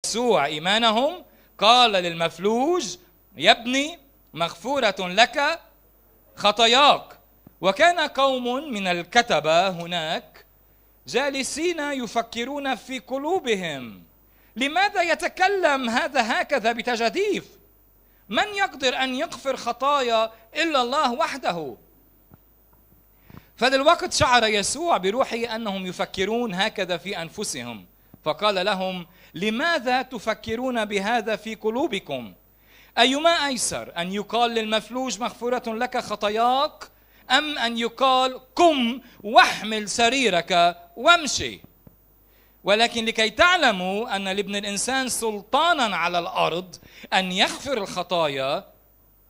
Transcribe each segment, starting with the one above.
يسوع إيمانهم قال للمفلوج: يا ابني، مغفورة لك خطاياك. وكان قوم من الكتبة هناك جالسين يفكرون في قلوبهم: لماذا يتكلم هذا هكذا بتجديف؟ من يقدر أن يغفر خطايا إلا الله وحده؟ فللوقت شعر يسوع بروحه أنهم يفكرون هكذا في أنفسهم، فقال لهم: لماذا تفكرون بهذا في قلوبكم؟ أيما أيسر، أن يقال للمفلوج: مغفورة لك خطاياك، أم أن يقال: قم واحمل سريرك وامشي؟ ولكن لكي تعلموا أن لابن الإنسان سلطانا على الأرض أن يغفر الخطايا،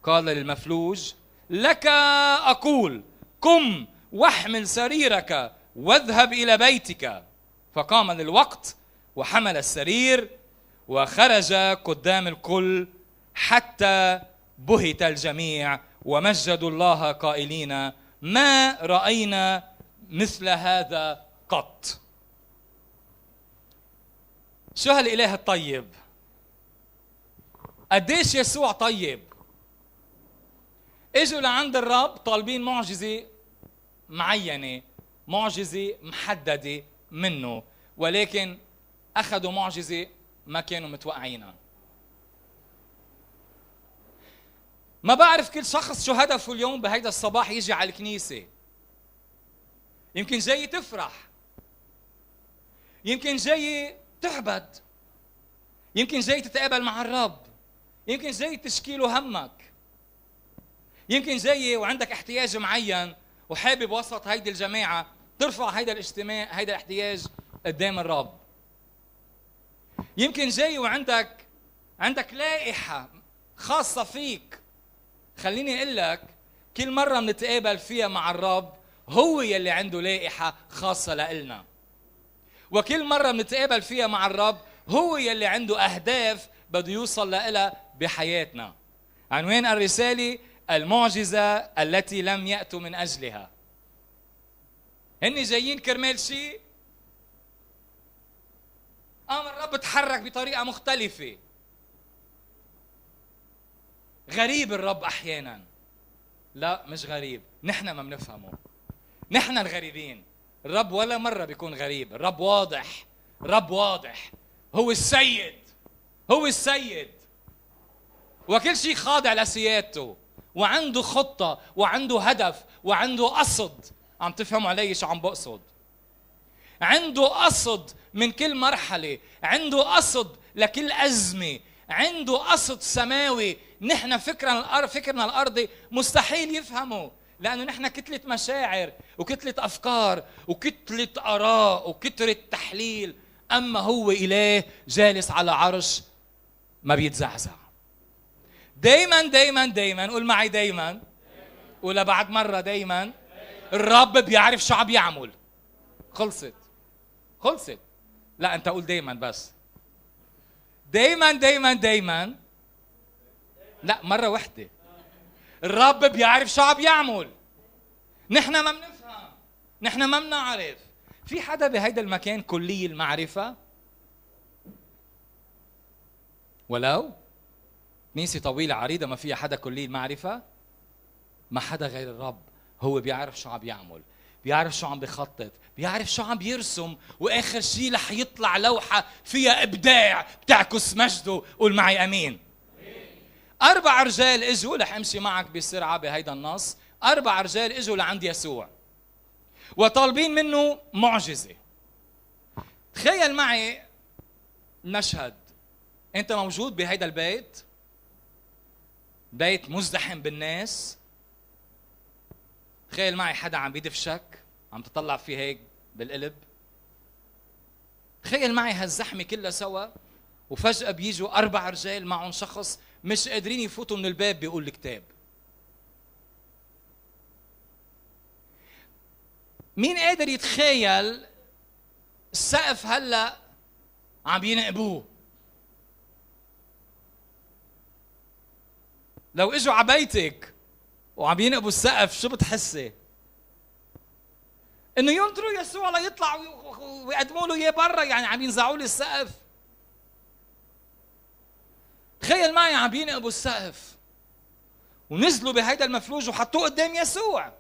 قال للمفلوج: لك أقول، قم واحمل سريرك واذهب إلى بيتك. فقام للوقت وحمل السرير وخرج قدام الكل، حتى بهت الجميع ومجدوا الله قائلين: ما رأينا مثل هذا قط. شو هالإله الطيب؟ قديش يسوع طيب. اجوا لعند الرب طالبين معجزة معينة، معجزة محددة منه، ولكن أخذوا معجزة ما كانوا متوقعينها. ما بعرف كل شخص شو هدفه اليوم بهيدا الصباح يجي على الكنيسة. يمكن جاي تفرح، يمكن جاي تعبد، يمكن جاي تتقابل مع الرب، يمكن جاي تشكي له همك، يمكن جاي وعندك احتياج معين وحابب وسط هيدي الجماعة ترفع هيدا الاجتماع، هيدا الاحتياج قدام الرب. يمكن جاي وعندك لائحة خاصة فيك. خليني أقول لك، كل مرة منتقابل فيها مع الرب هو يلي عنده لائحة خاصة لإلنا، وكل مرة منتقابل فيها مع الرب هو يلي عنده أهداف بده يوصل لإلها بحياتنا. عنوان الرسالة: المعجزة التي لم يأتوا من أجلها. هن جايين كرمال شيء، قام الرب تحرك بطريقة مختلفة. غريب الرب أحيانا. لا، مش غريب، نحن ما بنفهمه، نحن الغريبين. الرب ولا مرة بيكون غريب، الرب واضح، الرب واضح، هو السيد، هو السيد، وكل شيء خاضع لسيادته، وعنده خطة وعنده هدف وعنده قصد. عم تفهموا علي شو عم بقصد؟ عنده قصد من كل مرحلة، عنده قصد لكل أزمة، عنده قصد سماوي نحن فكرنا الأرضي مستحيل يفهمه، لأنه نحن كتلة مشاعر وكتلة أفكار وكتلة آراء وكتلة تحليل. أما هو إله جالس على عرش ما بيتزعزع. دايما دايما دايما، قول معي دايما، ولا بعد مرة دايما، الرب بيعرف شو عم يعمل. خلصت خلصت. لا أنت قول دايما بس، دايما دايما دايما، لا مرة واحدة. الرب بيعرف شو عم يعمل، نحن ما بنفهم، نحن ما بنعرف. في حدا بهيدا المكان كلي المعرفة؟ ولو كنيسة طويلة عريضة ما فيها حدا كلي المعرفة، ما حدا غير الرب. هو بيعرف شو عم يعمل، بيعرف شو عم بيخطط، بيعرف شو عم بيرسم، وآخر شيء رح يطلع لوحة فيها إبداع بتعكس مجده. قول معي أمين. 4 رجال اجوا، رح امشي معك بسرعة بهيدا النص. 4 رجال اجوا لعند يسوع وطالبين منه معجزة. تخيل معي المشهد، انت موجود بهيدا البيت، بيت مزدحم بالناس. تخيل معي حدا عم بيدفشك، عم تطلع فيه هيك بالقلب. تخيل معي هالزحمة كلها سوا، وفجأة بيجوا 4 رجال معهم شخص مش قادرين يفوتوا من الباب، بيقول الكتاب. مين قادر يتخيل السقف هلأ عم ينقبوه؟ لو اجوا على بيتك وعم ينقبوا السقف شو بتحسي؟ انه ينطروا يسوع ليطلع ويقدموا له اياه برا، يعني عم ينزعوا لي السقف. تخيل معي عم بينقبوا السقف ونزلوا بهيدا المفلوج وحطوه قدام يسوع.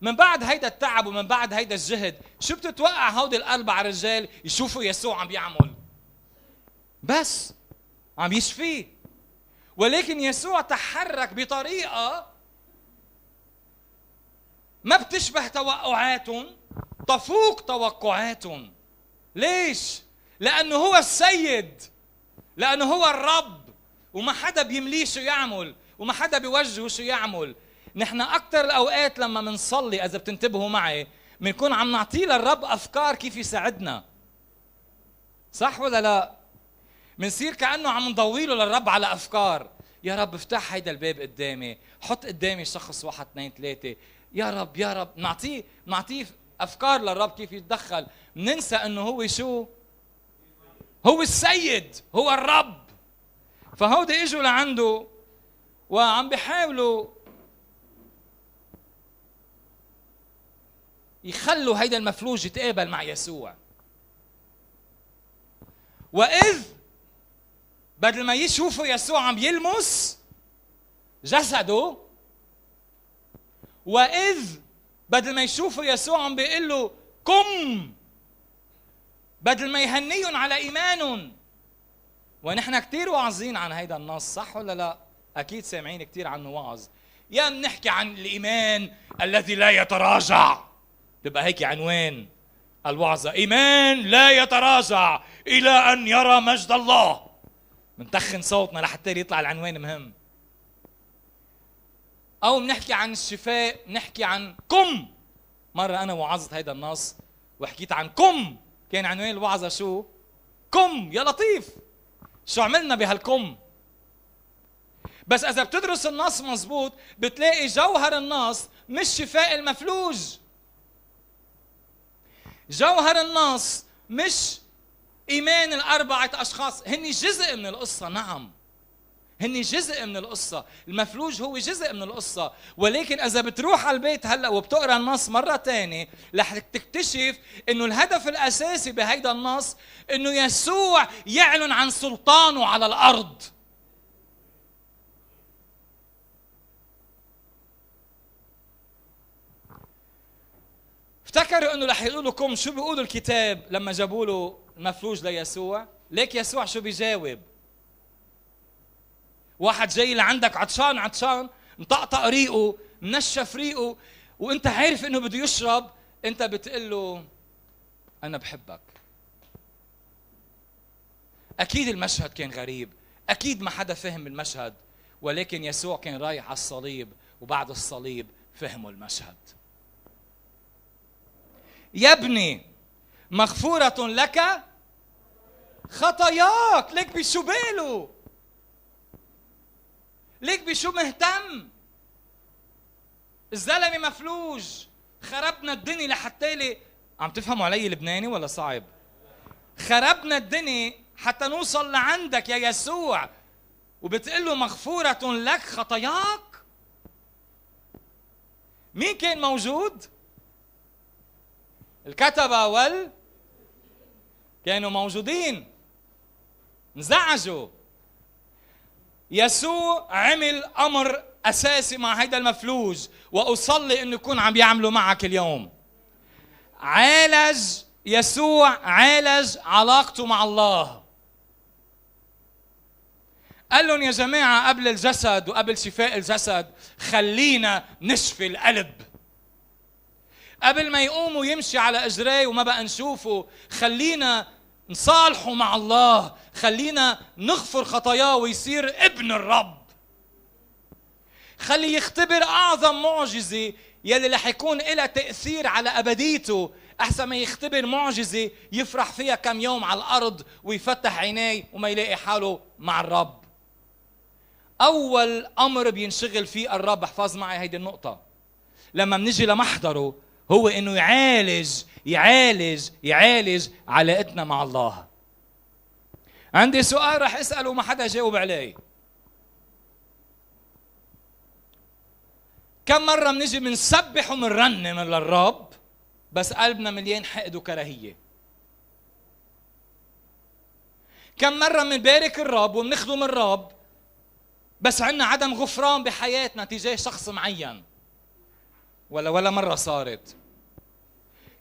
من بعد هيدا التعب ومن بعد هيدا الجهد، شو بتتوقع هودي الأربع رجال يشوفوا يسوع عم بيعمل؟ بس عم يشفيه. ولكن يسوع تحرك بطريقة ما بتشبه توقعاتهم، تفوق توقعاتهم. ليش؟ لأنه هو السيد، لأنه هو الرب، وما حدا بيمليه شو يعمل، وما حدا بيوجهه شو يعمل. نحن أكثر الأوقات لما منصلي، إذا بتنتبهوا معي، منكون عم نعطيه للرب أفكار كيف يساعدنا، صح ولا لا؟ منصير كأنه عم نضويله للرب على أفكار. يا رب افتح هيدا الباب قدامي، حط قدامي شخص 1 2 3، يا رب يا رب. نعطيه أفكار للرب كيف يتدخل. مننسى أنه هو شو؟ هو السيد، هو الرب. فهودي اجوا لعنده وعم بيحاولوا يخلوا هيدا المفلوج يتقابل مع يسوع. وإذ بدل ما يشوفوا يسوع عم يلمس جسده، وإذ بدل ما يشوفوا يسوع عم بيقول له قم، بدل ما يهنيهم على إيمانهم. ونحن كتير واعظين عن هيدا النص، صح ولا لا؟ أكيد سامعين كتير عنه وعظ. يا منحكي عن الإيمان الذي لا يتراجع، تبقى هيك عنوان الوعظة، إيمان لا يتراجع إلى أن يرى مجد الله. منتخن صوتنا لحتى يطلع العنوان مهم. أو منحكي عن الشفاء، منحكي عن قم. مرة أنا وعظت هيدا النص وحكيت عن قم، كان عنوان الوعظة شو؟ قم. يا لطيف شو عملنا بهالقم. بس إذا بتدرس النص مزبوط بتلاقي جوهر النص مش شفاء المفلوج، جوهر النص مش إيمان الأربعة أشخاص، هني جزء من القصة. نعم هني جزء من القصة، المفلوج هو جزء من القصة. ولكن إذا بتروح على البيت هلأ وبتقرأ النص مرة تانية رح تكتشف إنه الهدف الأساسي بهيدا النص إنه يسوع يعلن عن سلطانه على الأرض. افتكروا إنه رح يقولوا لكم شو بيقولوا الكتاب لما جابوا له المفلوج ليسوع؟ ليك يسوع شو بيجاوب؟ واحد جاي لعندك عطشان عطشان، مطقطق ريقه، منشف ريقه، وانت عارف انه بده يشرب، انت بتقول له انا بحبك. اكيد المشهد كان غريب، اكيد ما حدا فهم المشهد، ولكن يسوع كان رايح على الصليب، وبعد الصليب فهموا المشهد. يا ابني مغفورة لك خطاياك. ليك بشو باله؟ ليك بشو مهتم؟ الزلمة مفلوج، خربنا الدنيا لحتى لي. عم تفهموا علي لبناني ولا صعب؟ خربنا الدنيا حتى نوصل لعندك يا يسوع، وبتقله مغفورة لك خطاياك. مين كان موجود؟ الكتبة وال كانوا موجودين، انزعجوا. يسوع عمل أمر أساسي مع هيدا المفلوج، وأصلي إنه يكون عم يعمله معك اليوم. عالج يسوع، عالج علاقته مع الله. قال لهم يا جماعة قبل الجسد وقبل شفاء الجسد خلينا نشفي القلب. قبل ما يقوم ويمشي على إجريه وما بقى نشوفه خلينا نصالحه مع الله، خلينا نغفر خطاياه ويصير ابن الرب. خلي يختبر أعظم معجزة يلي رح يكون لها تأثير على أبديته، أحسن ما يختبر معجزة يفرح فيها كم يوم على الأرض ويفتح عينيه وما يلاقي حاله مع الرب. أول أمر بينشغل فيه الرب، احفظ معي هيدي النقطة، لما منجي لمحضره هو إنه يعالج يعالج يعالج علاقتنا مع الله. عندي سؤال رح أسأله وما حدا جاوب عليه. كم مرة منجي منسبح ومنرنم للرب بس قلبنا مليان حقد وكراهية؟ كم مرة منبارك الرب ومنخدم الرب بس عنا عدم غفران بحياتنا تجاه شخص معين؟ ولا مرة صارت.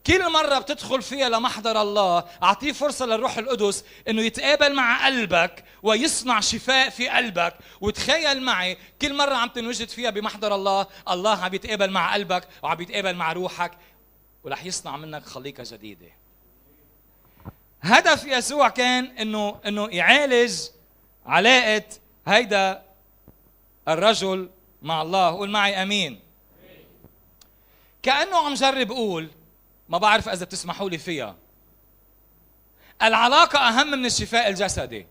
كل مرة بتدخل فيها لمحضر الله أعطيه فرصة للروح القدس إنه يتقابل مع قلبك ويصنع شفاء في قلبك. وتخيل معي كل مرة عم تنوجد فيها بمحضر الله، الله عم يتقابل مع قلبك وعم يتقابل مع روحك ورح يصنع منك خليقة جديدة. هدف يسوع كان إنه يعالج علاقة هيدا الرجل مع الله. قول معي أمين. كأنه عم جرب أقول، ما بعرف إذا بتسمحوا لي فيها، العلاقة أهم من الشفاء الجسدي،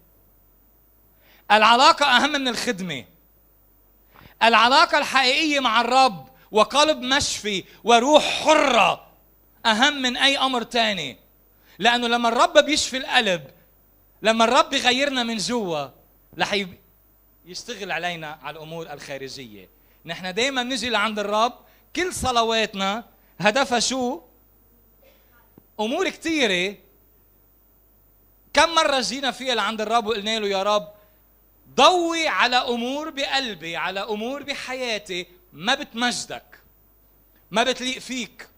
العلاقة أهم من الخدمة، العلاقة الحقيقية مع الرب وقلب مشفي وروح حرة أهم من أي أمر تاني. لأنه لما الرب بيشفي القلب، لما الرب بيغيرنا من جوا، رح يشتغل علينا على الأمور الخارجية. نحن دايما نجي لعند الرب، كل صلواتنا هدفها شو؟ أمور كتيرة. كم مرة جينا فيها لعند الرب وقلنا له يا رب ضوي على أمور بقلبي، على أمور بحياتي ما بتمجدك، ما بتليق فيك.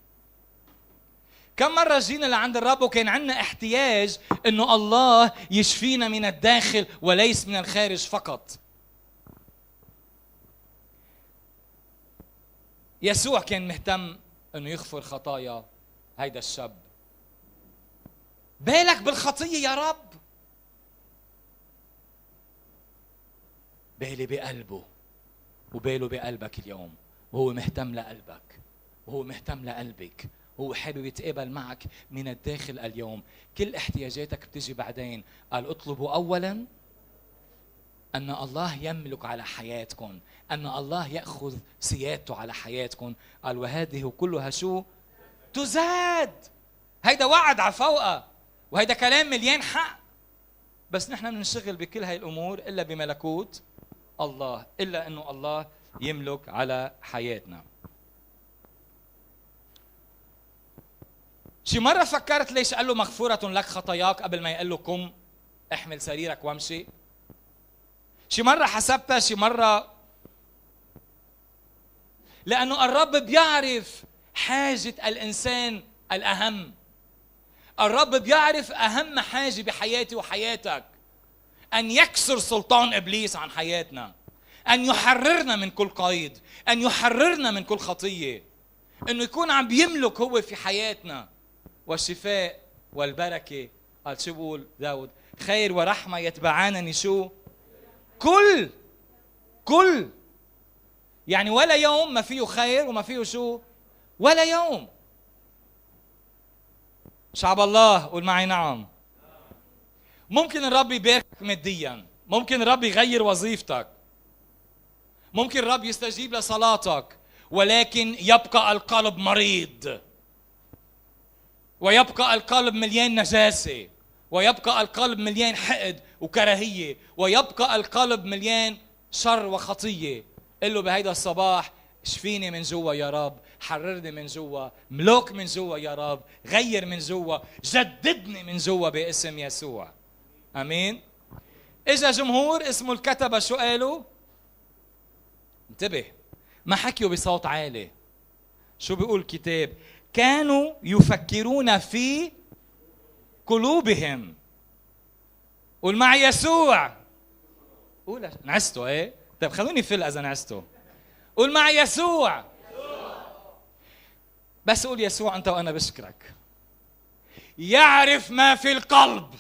كم مرة جينا لعند الرب وكان عندنا احتياج إنه الله يشفينا من الداخل وليس من الخارج فقط. يسوع كان مهتم إنه يغفر خطايا هيدا الشاب. بالك بالخطية يا رب، بالي بقلبه وباله بقلبك اليوم، وهو مهتم لقلبك وهو مهتم لقلبك، هو حابب يتقابل معك من الداخل اليوم. كل احتياجاتك بتجي بعدين. قال اطلبوا أولا أن الله يملك على حياتكم، أن الله يأخذ سيادته على حياتكم. قال وهذه كلها شو؟ تزاد. هيدا وعد على فوقه، وهيدا كلام مليان حق، بس نحن بننشغل بكل هاي الأمور إلا بملكوت الله، إلا أنه الله يملك على حياتنا. شي مرة فكرت ليش قال له مغفورة لك خطاياك قبل ما يقول له قم احمل سريرك وامشي؟ شي مرة حسبتها، شي مرة، لأنه الرب بيعرف حاجة الإنسان الأهم. الرب بيعرف أهم حاجة بحياتي وحياتك، أن يكسر سلطان إبليس عن حياتنا، أن يحررنا من كل قيد، أن يحررنا من كل خطية، أنه يكون عم بيملك هو في حياتنا. والشفاء والبركة، قال شو بقول داود؟ خير ورحمة يتبعانني شو؟ كل، يعني ولا يوم ما فيه خير وما فيه شو؟ ولا يوم. شعب الله قول معي نعم. ممكن الرب يباركك ماديا، ممكن الرب يغير وظيفتك، ممكن الرب يستجيب لصلاتك، ولكن يبقى القلب مريض، ويبقى القلب مليان نجاسة، ويبقى القلب مليان حقد وكراهية، ويبقى القلب مليان شر وخطية. قل له بهيدا الصباح اشفيني من جوا يا رب، حررني من جوا، ملوك من جوا يا رب، غير من جوا، جددني من جوا باسم يسوع. امين. اجا جمهور اسمه الكتبة، شو قالوا؟ انتبه، ما حكيوا بصوت عالي. شو بيقول الكتاب؟ كانوا يفكرون في قلوبهم. قول معي يسوع. قول، نعستوا ايه؟ طيب خلوني فل اذا نعستوا. قول معي يسوع. بس قول يسوع انت وانا بشكرك. يعرف ما في القلب.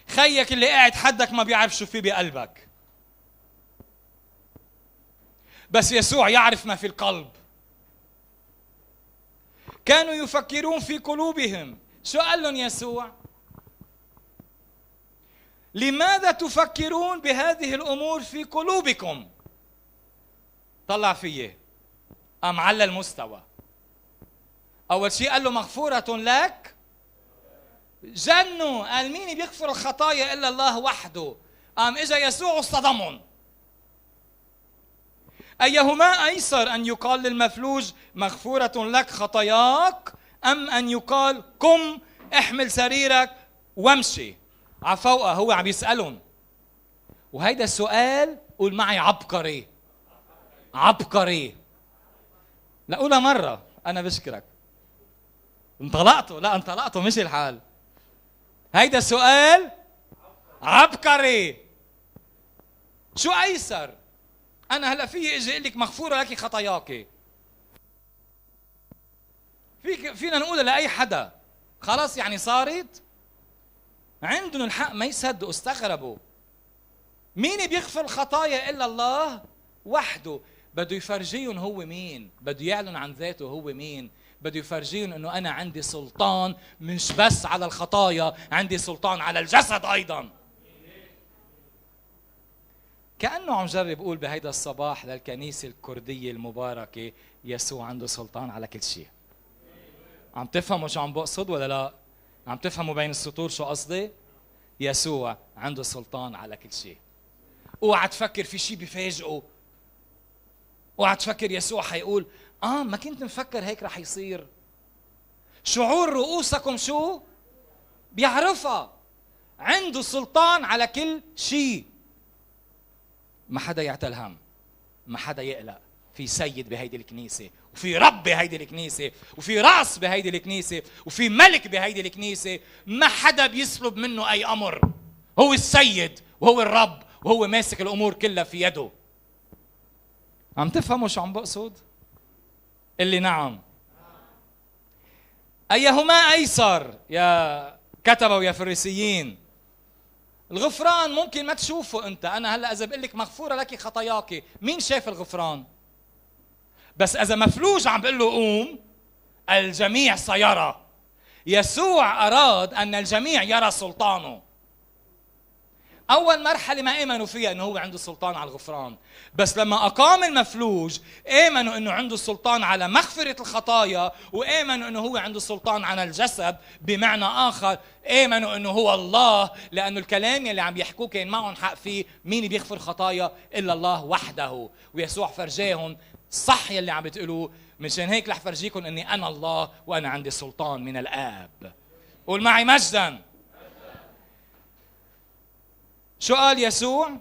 خيك اللي قاعد حدك ما بيعرف شو في بقلبك، بس يسوع يعرف ما في القلب. كانوا يفكرون في قلوبهم. شو قال لهم يسوع؟ لماذا تفكرون بهذه الأمور في قلوبكم؟ طلع فيه، قام على المستوى. أول شيء قال له مغفورة لك. جنوا، قال مين بيغفر الخطايا إلا الله وحده؟ قام إجا يسوع واصطدمهم. أيهما أيسر، أن يقال للمفلوج مغفورة لك خطاياك، أم أن يقال قم احمل سريرك وامشي. عفوقة هو عم يسألهم، وهيدا السؤال قول معي عبقري، عبقري. لا قولها مرة، أنا بشكرك. انطلقتوا؟ لا انطلقتوا، مشي الحال. هيدا السؤال عبقري. شو أيسر؟ أنا هلأ في إجي أقول لك مغفورة لك خطاياك، فينا نقولها لأي حدا، خلاص يعني صارت. عندهم الحق ما يصدقوا، استغربوا. مين بيغفر الخطايا إلا الله وحده؟ بده يفرجيهم هو مين، بده يعلن عن ذاته هو مين، بده يفرجيهم انه انا عندي سلطان مش بس على الخطايا، عندي سلطان على الجسد ايضا. كأنه عم جرب اقول بهيدا الصباح للكنيسة الكردية المباركة، يسوع عنده سلطان على كل شيء. عم تفهموا شو عم بقصد ولا لا؟ عم تفهموا بين السطور شو قصدي؟ يسوع عنده سلطان على كل شيء. اوعى تفكر في شيء بفاجئه، اوعى تفكر يسوع حيقول ما كنت مفكر هيك رح يصير. شعور رؤوسكم شو؟ بيعرفها. عنده سلطان على كل شيء. ما حدا يعتل هم، ما حدا يقلق. في سيد بهيدي الكنيسة، وفي رب بهيدي الكنيسة، وفي رأس بهيدي الكنيسة، وفي ملك بهيدي الكنيسة. ما حدا بيسلب منه أي أمر. هو السيد وهو الرب وهو ماسك الأمور كلها في يده. عم تفهموا شو عم بقصد؟ اللي نعم. أيهما أيسر يا كتبة ويا فريسيين؟ الغفران ممكن ما تشوفه أنت. أنا هلأ إذا بقول لك مغفورة لك خطاياك، مين شاف الغفران؟ بس إذا مفلوج عم بقول له قوم، الجميع سيرى. يسوع أراد أن الجميع يرى سلطانه. أول مرحلة ما آمنوا فيها أنه هو عنده سلطان على الغفران، بس لما أقام المفلوج آمنوا أنه عنده سلطان على مغفرة الخطايا، وآمنوا أنه هو عنده سلطان على الجسد. بمعنى آخر آمنوا أنه هو الله، لأنه الكلام اللي عم يحكوه كان معهم حق فيه. مين بيغفر خطايا إلا الله وحده؟ ويسوع فرجاهم صح يلي عم بتقولوه، مشان هيك رح فرجيكم أني أنا الله وأنا عندي سلطان من الآب. قول معي مجدا. شو قال يسوع؟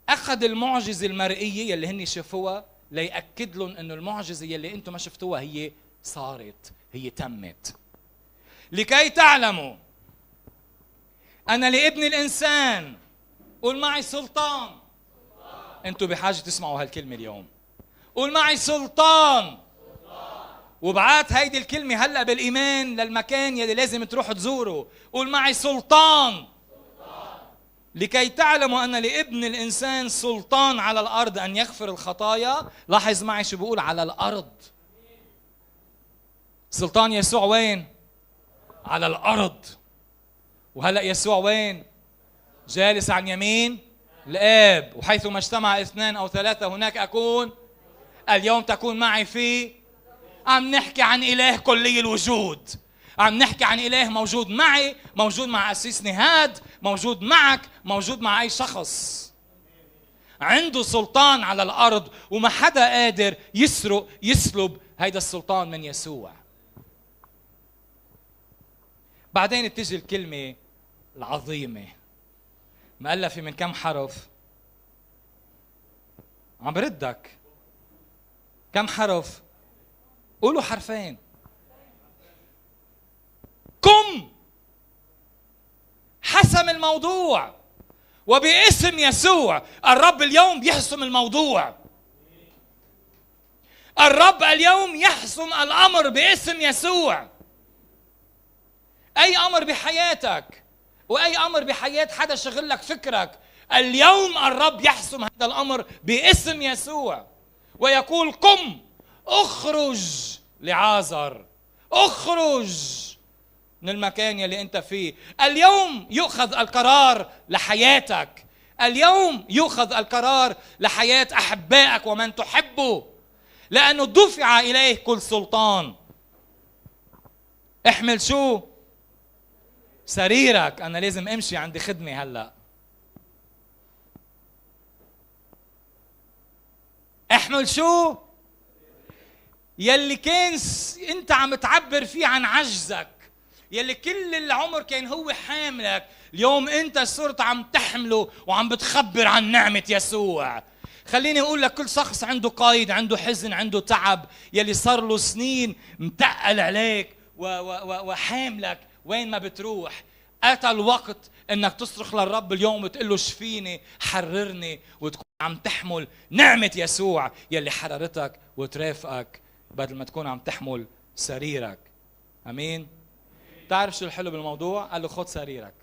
أخذ المعجزة المرئية يلي هن شافوها ليأكد لهم أنه المعجزة يلي أنتم ما شفتوها هي صارت، هي تمت. لكي تعلموا أن لابن الإنسان، قول معي سلطان. أنتم بحاجة تسمعوا هالكلمة اليوم. قول معي سلطان. وبعات هيدي الكلمة هلأ بالإيمان للمكان يلي لازم تروح تزوره. قول معي سلطان. لكي تعلموا أن لابن الإنسان سلطان على الأرض أن يغفر الخطايا. لاحظ معي شو بقول، على الأرض. سلطان يسوع وين؟ على الأرض. وهلأ يسوع وين؟ جالس عن يمين الآب، وحيثما اجتمع 2 أو 3 هناك أكون. اليوم تكون معي في. عم نحكي عن إله كلي الوجود، عم نحكي عن إله موجود معي، موجود مع أسيس نهاد، موجود معك، موجود مع أي شخص. عنده سلطان على الأرض، وما حدا قادر يسرق يسلب هيدا السلطان من يسوع. بعدين بتجي الكلمة العظيمة، مؤلفة من كم حرف؟ عم بردك كم حرف؟ قولوا حرفين. قم. حسم الموضوع، وباسم يسوع الرب اليوم يحسم الموضوع. الرب اليوم يحسم الأمر باسم يسوع. أي أمر بحياتك وأي أمر بحياة حدا شغل لك فكرك، اليوم الرب يحسم هذا الأمر باسم يسوع ويقول قم، اخرج لعازر، اخرج من المكان يلي انت فيه. اليوم يؤخذ القرار لحياتك، اليوم يؤخذ القرار لحياة أحبائك ومن تحبه، لأنه دفع إليه كل سلطان. احمل شو؟ سريرك. أنا لازم أمشي، عندي خدمة هلأ. احمل شو؟ يلي كان انت عم تعبر فيه عن عجزك، يلي كل العمر كان هو حاملك، اليوم انت صرت عم تحمله وعم بتخبر عن نعمة يسوع. خليني اقول لك، كل شخص عنده قيد، عنده حزن، عنده تعب، يلي صار له سنين متقل عليك وحاملك وين ما بتروح، اتى الوقت انك تصرخ للرب اليوم وتقول له شفيني، حررني، وتكون عم تحمل نعمة يسوع يلي حررتك وترافقك بدل ما تكون عم تحمل سريرك. امين. تعرف شو الحلو بالموضوع؟ قال له خد سريرك.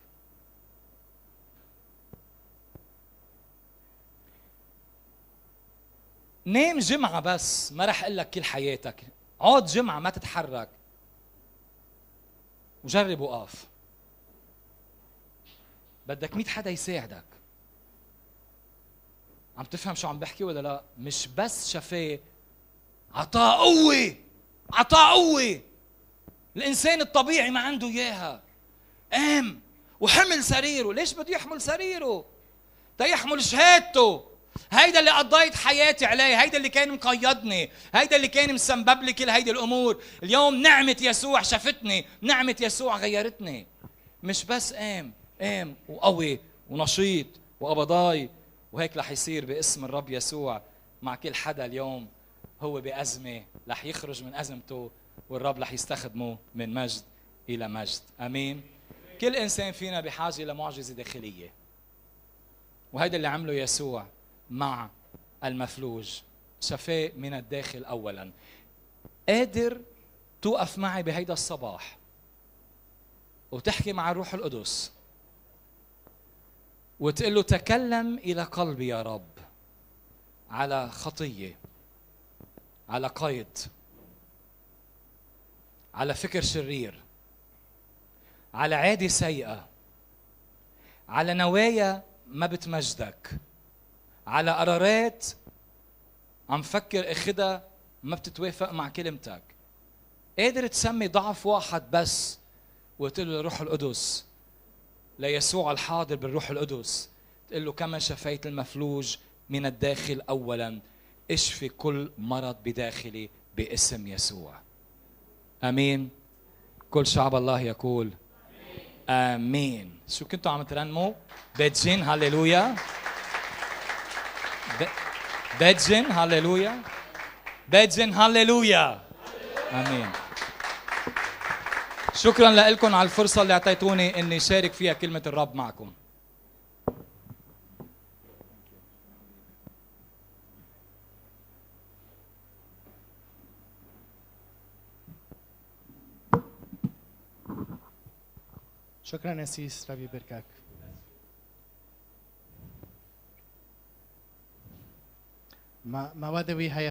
نام جمعة بس، ما رح اقول لك كل حياتك، عود جمعة ما تتحرك وجرب وقف. بدك 100 حدا يساعدك. عم تفهم شو عم بحكي ولا لا؟ مش بس شفاه، عطاء قوة، عطاء قوة الإنسان الطبيعي ما عنده إياها. قام وحمل سريره. ليش بده يحمل سريره؟ تيحمل شهادته. هيدا اللي قضيت حياتي عليه، هيدا اللي كان مقيدني، هيدا اللي كان مسبب لي كل هيدي الأمور. اليوم نعمة يسوع شفتني، نعمة يسوع غيرتني. مش بس قام، قام وقوي ونشيط وقبضاي. وهيك رح يصير باسم الرب يسوع مع كل حدا اليوم هو بأزمة، رح يخرج من أزمته والرب رح يستخدمه من مجد إلى مجد. أمين. كل إنسان فينا بحاجة لمعجزة داخلية، وهيدا اللي عمله يسوع مع المفلوج، شفاه من الداخل أولا. قادر توقف معي بهيدا الصباح وتحكي مع الروح القدس وتقول له تكلم إلى قلبي يا رب على خطية، على قيد، على فكر شرير، على عادة سيئة، على نوايا ما بتمجدك، على قرارات عم فكر اخدها ما بتتوافق مع كلمتك. قادر تسمي ضعف واحد بس وتقول له الروح القدس، ليسوع الحاضر بالروح القدس، تقول له كما شفيت المفلوج من الداخل أولا، اشفي كل مرض بداخلي باسم يسوع. امين. كل شعب الله يقول امين. شو كنتوا عم ترنموا؟ بتجن هللويا، بتجن هللويا، بتجن هللويا. امين. شكرا لكم على الفرصة اللي اعطيتوني اني شارك فيها كلمة الرب معكم. شكرا أسيس، ربي يباركك. ما ودوي هي